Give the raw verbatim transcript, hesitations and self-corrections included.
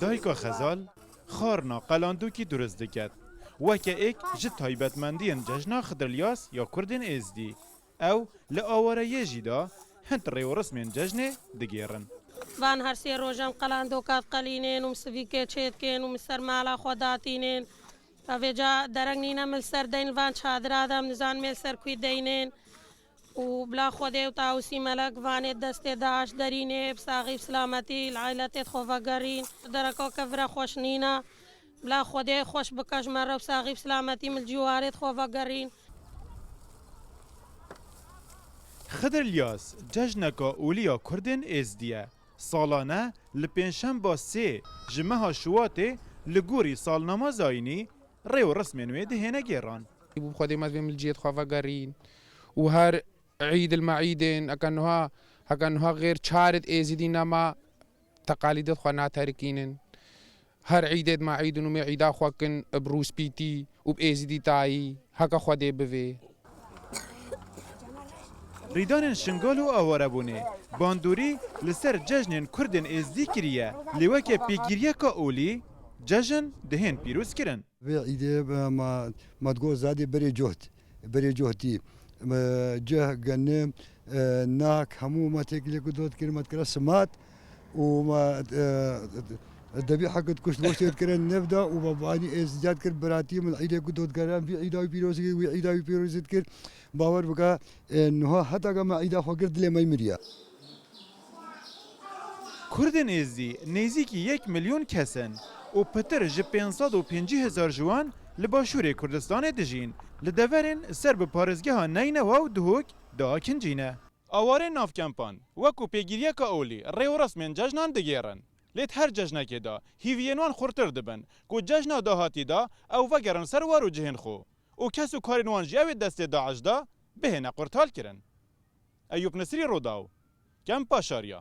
Dayika Xezal xwarina qelandokî durist diket. Weke êk ji taybetmendiyên cejna Xidir Lyas ya Kurdên Êzdî. Ew li awareyê jî de hind rê û rismên cejnê digêrin. Van her sê roj em qelandoka diqelînên û min sivîkê çêdikên û min ser mala xwe datînên. Vêca dereng nîne min li ser deyn van çadira de, em nizanin mêl ser kû deynên. Û bila Xwedê û Tawusî Melek vanê destê DAIŞ derînê, bi saxî bi silametî li ailetê xwe vegerîn. Dereka ke vira xweş nîne. Bila Xwedê xweş bike ji me re, bi saxî bi silametî min li ciwarê xwe vegerîn. Xidir Lyas cejneka olî ya Kurdên Êzdî ye. Salane li pêncşemba sê ji meha Şuwatê li gorî salnama zayînî rê û rismên wê dihêne gêran. Bû Xwedê me divê min li cihê xwe vegerîn û her îd li me îdên, heke niha, heke niha xêr çar id êzidî nema, teqalîdê xwe naterikînin. Her îdê me îdin û me îda xwe kin bi rûspîtî û bi êzidîtayî, heke Xwedê bivê. Rîdanên Şingal û awarebûnê bandorî li ser cejnên Kurdên Êzdî kiriye, lê weke pêgiriyeka olî cejn dihên pîroz kirin. Vê îdê, e, ma, ma digot zadê berê coht, berê cohtî. E, cih, genim, e, nak, hemû ma têkilê ku dot kir, ma dikira simat û ma, e, debî hekit kuşt goştê dikire nefda û ma banî êzdî dikir biratî min îdê ku dot kirin, vî îda wî pîroz kir, wî îda wî pîroz dikir. Bawer bike, e, niha heta ke me îda xwe kir dilê me miriya. Kurdên Êzdî nêzîkî yek milyon kes in û pitir ji pênc sed û pêncî hezar ji wan li Başûrê Kurdistanê dijîn. Li deverên ser bi parêzgeha Neynewa û Duhok diakincîne. Awarên nav kempan, wekû pêgiriyeka olî, rê û resmên cejnan digêrin. Lê di her cejnekê de hîviyên wan xurtir dibin, ku cejna dahatî de ew vegerin ser war û cihên xwe û kes û karên wan jî ew ê destê DAIŞ de bihêne qurtalkirin. Eyûp Nisrî, Rûdaw, Kempa Şariya.